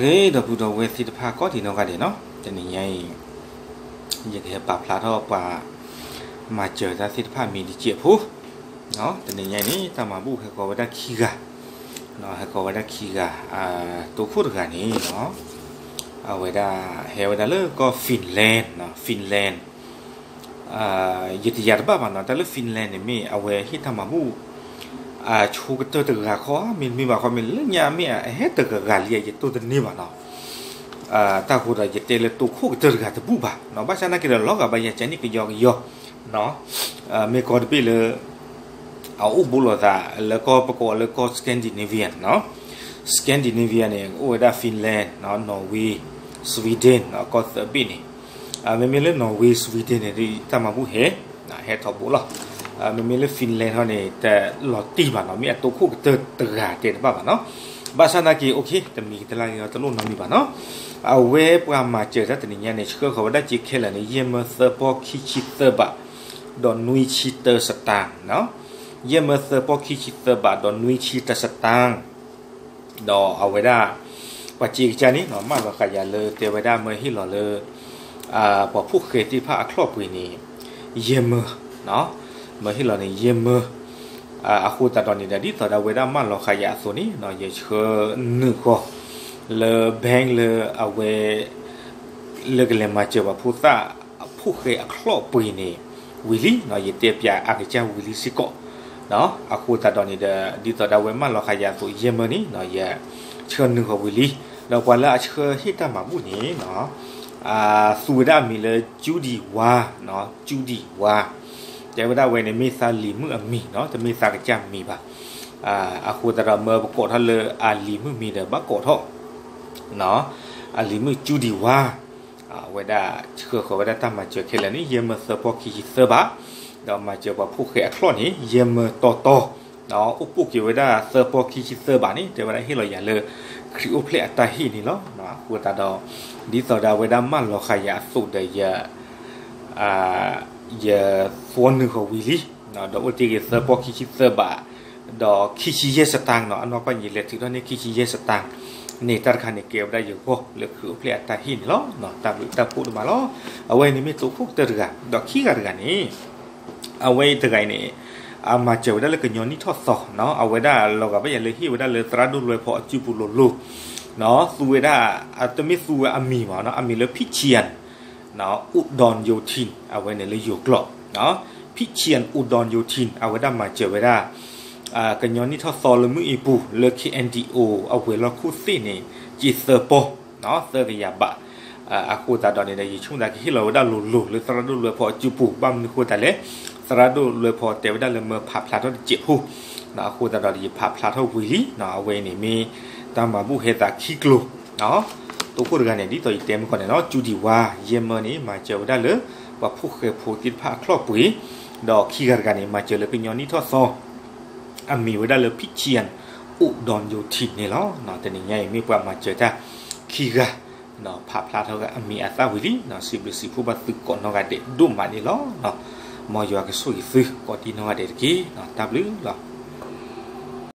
ဂ့ၤ ဒီပုၢ်ဒီဝဲၢ်သ့ၣ်တဖၣ်ကိးဒံနီၢ်ဂၤဒဲးနီၤ, တနံၤညါအံၤ ယကဟဲပာ်ဖျါထီၣ်ပှၤ မၤစၢၤတၢ်သ့ၣ်တဖၣ်မံၤတစဲးဖိ, တနံၤညါအံၤန့ၣ် တၢ်မၤဘူၣ်ဟဲဃီၤဝဲဒၣ်ခံဂၤ, ဟဲဃီၤဝဲဒၣ်ခံဂၤ, တိခိၣ်တဂၤန့ၣ် အဝဲဒၣ် ဟဲဝဲဒၣ်လၢကီၢ် Finland, Finland, ယတယၤတဘၣ်ဘၣ်နီၤ, တၢ်လၢ Finland န့ၣ်မ့ၢ်အဝဲဟ့ၣ်တၢ်မၤဘူၣ် အဆိကတၢၢ်တဂၤခီ, မ့တမ့ၢ်ဘၣ်ခီ မ့ၢ်လၢညါမ့ၢ်အဟဲတဂၤဂၤလံ ယတိၢ်တန့ၢ်ဘၣ်နီၤ, တၢ်ဃိဒီးယတဲလၢတိခိၣ်ကတၢၢ်တဂၤတဘူၣ်ဘၣ်, ဘၣ်ဆၣ်နာ်က့ဒီးလီၤဂာ်ဘၣ်ယၤကန့ၣ်ကယီကယီ, မ့ၢ်ကီတဘ့ၣ်လၢ အအိၣ်ဘူးလိာ်သးလၢကီၢ်ပကိးလၢကီၢ် Scandinavia နီၤ, Scandinavia န့ၣ် အိၣ်ဝဲဒၣ် Finland, Norway, Sweden ကီၢ်သၢဘ့ၣ်န့ၣ်, မ့မ့ၢ်လၢ Norway Sweden န့ၣ် တၢ်မၤဘူၣ်ဟဲ ဟဲထီဘိလီၤ, မ့မ့ၢ်လၢ Finland ထီၣ်န့ၣ် တလီၤတံၢ်ဘၣ်နီၤ, မ့ၢ်အတိခိၣ်ကတၢၢ်တဂၤတဲတဘၣ်ဘၣ်နီၤ, ဘၣ်ဆၣ်နာ်က့ okay တမံၤတလၢ်ဂ့ၤတလိၣ်နီတမံၤဘၣ်နီၤ, အဝဲပှၤမၤစၢၤတၢ်တနံၤညါန့ၣ် ဆှၢဃီၤဝဲဒၣ်စ့ခဲလၢာ်န့ၣ် ယဲၢ်မၢသၢပီခံဆံသၢဘး ဒီးနွံဆံတၢ စတၣ်, ယဲၢ်မၢသၢပီခံဆံသၢဘး ဒီးနွံဆံတၢ စတၣ်, ဒီးအဝဲဒၣ် ပှၤစ့ကစၢ်န့ၣ် မၢလီၤဃာ်ယၤလၢတဲဝဲဒၣ်မၢဟ့ၣ်လီၤလၢ ပှၤဖိၣ်ဃဲသ့ၣ်တဖၣ်အချီၣ်ပှ့ၤန့ၣ် ယဲၢ်မၢ, မၢဟ့ၣ်လီၤန့ၣ် ယဲၢ်မၢ, အဃိသတးဒီးန့ၣ်ဒီး ဒ်သိးဒၣ်ဝဲဒၣ်မၢလီၤဃာ်ယၤအသိးန့ၣ် ယဆှၢနုာ်ဃီၤ လၢ bank လၢအဝဲ လၢကလဲၤမၤစၢၤပှၤဖိသၣ် ဖိၣ်ဃဲအချီၣ်ပှ့ၤန့ၣ် ဝံၤလံ, ယတဲပၠးအကစၢ်ဝံၤလံစ့ၢ်ကီး, အဃိသတးဒီးန့ၣ်ဒီး ဒ်သိးဒၣ်ဝဲမၢလီၤဃာ်ယၤအသိး ယဲၢ်မၢန့ၣ် ယဆှၢနုာ်ဃီၤဝံၤလံ, ဒီးပှၤလၢအဆှၢဟ့ၣ်တၢ်မၤဘူၣ်န့ၣ် သူဝဲဒၣ်အမံၤလၢ Judy Wah, Judy Wah, တဲဝဲဒၣ်ဝဲန့ၣ် မ့ၢ်သးလံၤမုၣ်အမံၤနီၤ, တမ့ၢ်သးကစၢ်မံၤဘၣ်, အဃိသတးဒီးမၢပကိးထီၣ်လၢအလံၤမုၣ်မံၤဒီးဘၣ်ကိးထီၣ် အလံၤမုၣ် Judy Wah, အဝဲဒၣ်ဆှၢဃီၤဝဲဒၣ်တၢ်မၤစၢၤခဲလၢာ်န့ၣ် ယဲၢ်မၢသၢပီခံဆံသၢဘး, ဒီးမၤစၢၤပှၤဖိၣ်ဃဲအချီၣ်န့ၣ် ယဲၢ်မၢတီတီ, အိၣ်ပိာ်က့ၤဝဲဒၣ်သၢပီခံဆံသၢဘးန့ၣ် တဲဝဲဒၣ်ဟ့ၣ်လီၤယၤလၢ ခရံာ်အိၣ်ဖျဲၣ်အတၢ်ဟ့ၣ်န့ၣ်လီၤ. အဃိသတးဒီး ဒ်သိးဒၣ်ဝဲဒၣ်မၢလီၤဃာ်ယၤအသိးဒီးယ ယသွီနုာ်ဃီၤဝံၤလံ, ဒီးအိၣ်တ့ၢ်ဂ့ၤသၢပီခံဆံသၢဘး, ဒီးခံဆံယဲၢ် စတၣ်နီၤ, အနီၢ်ကီၢ်ယလဲၤထုးထီၣ်န့ၢ်ခံဆံယဲၢ် စတၣ်န့ၣ် တၢ်တခါန့ၣ်ကဲဝဲဒၣ်ယဂီၢ်လၢခရံာ်အိၣ်ဖျဲၣ်အတၢ်ဟ့ၣ်န့ၣ်လီၤ. တၢ်ဘျုးတၢ်ဖှိၣ်ဒိၣ်မးလီၤ. အဝဲန့ၣ်မ့ၢ်တိခိၣ်ကတၢၢ်တဂၤ, ဒီးခံဂၤတဂၤန့ၣ် အဝဲတဂၤအံၤန့ၣ် အမၤစၢၤဝဲဒၣ်လၢကညီနံၣ်ထီၣ်သီ, အဝဲဒၣ်လီၤဂာ်ဘၣ်ယၤလၢဟ့ၣ်ဝဲဒၣ်လၢသရၣ်ဒိၣ်လွဲဖီအစုပူၤလိၤလိၤ, သူဝဲဒၣ် တမ့ၢ်သူဝဲအမံၤမး, အမံၤလၢ Pichian Udonyotin အဝဲန့ၣ်လၢယိၤကျိာ်, Pichian Udonyotin အဝဲဒၣ်မၤစၢၤဝဲဒၣ် ကညီနံၣ်ထီၣ်သီလၢမုၢ်အံၤပူၤလၢ K N D O အဝဲၤလီၢ်ခိၣ်သ့ၣ်န့ၣ် စ့သၢပီ, သၢကယၤဘး, အဃိသတးဒီးန့ၣ်ဒီး ယဆိကမိၣ်သးကဟ့ၣ်လီၤဝဲဒၣ်လိၤလိၤလၢသရၣ်ဒိၣ်လွဲဖီအစုပူၤ, ဘၣ်မနုၤဃိသတးလဲၣ်, သရၣ်ဒိၣ်လွဲဖီတဲဝဲဒၣ်လၢမၢဖးဖျါထီၣ်တစဲးဖိ, အဃိသတးဒီးယဖးဖျါထီၣ်ဝံၤလံ, အဝဲအံၤန့ၣ်မ့ၢ်တၢ်မၤဘူၣ်ဟဲသးခံကျိၤ တိခိၣ်တဂၤန့ၣ် ဒ်သိးယတဲမုၢ်ကီၢ်န့ၣ်လီၤ, Judy Wah ယဲၢ်မၢန့ၣ် မၤစၢၤဝဲဒၣ်လၢ ပှၤဖိၣ်ဃဲဖိသ့ၣ်တဖၣ်အချီၣ်ပှ့ၤ, ဒီးခံဂၤတဂၤန့ၣ် မၤစၢၤလၢကညီနံၣ်ထီၣ်သီ, အမံၤဝဲဒၣ်လၢ Pichian Udonyotin န့ၣ်လီၤ. တနံၤညါအံၤမ့ၢ်ပှၤမၤစၢၤတၢ်ခံဂၤ, ဖးဖျါထီၣ်အမံၤအသၣ်ဝံၤလံ, စံးဘျုးစံးဖှိၣ်ဘၣ်သုကိးနီၢ်ဂၤဒဲးဒိၣ်မးန့ၣ်လီၤ. မ်ယွၤကဆိၣ်ဂ့ၤသုကိးဒံနီၢ်ဂၤဒဲးတက့ၢ်. တၢ်ဘျုးလီၤ.